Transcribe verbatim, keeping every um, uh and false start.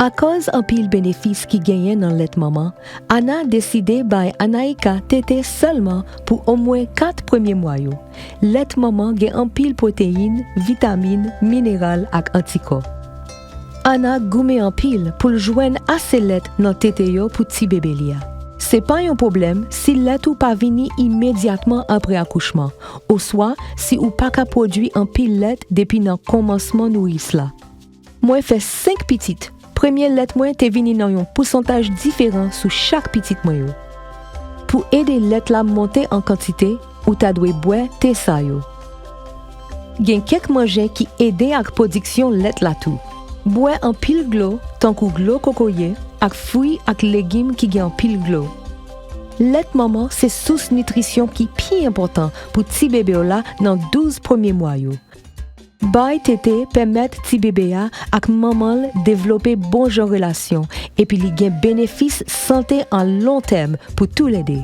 Akòz anpil benefis ki genyen nan lèt manman, Ana deside bay Anaïka tete sèlman pou omwen kat premye mwa yo. Lèt manman gen anpil pwoteyin, vitamin, mineral ak antikò. Ana goumen anpil pou l jwenn ase lèt nan tete yo pou ti bebe li a. Se pa yon pwoblèm si lèt ou pa vini imedyatman apre akouchman, oswa si ou pa ka pwodui anpil lèt depi nan kòmansman nouris la. Mwen fè senk pitit. Premye lèt mwen te vini nan yon pousantaj diferan sou chak pitit mwen yo. Pou ede lèt la monte an kantite, ou ta dwe bwè te sa yo. Gen kèk manje ki ede ak pwodiksyon lèt la tou. Bwè anpil dlo, tankou dlo kokoye, ak fwi ak legim ki gen anpil dlo. Lèt manman se sous nitrisyon ki pi enpòtan pou ti bebe w la nan douz premye mwa yo. Bay tete pèmèt ti bebe a ak manman l devlope bon jan relasyon, epi li gen benefis sante a lon tèm pou toulède.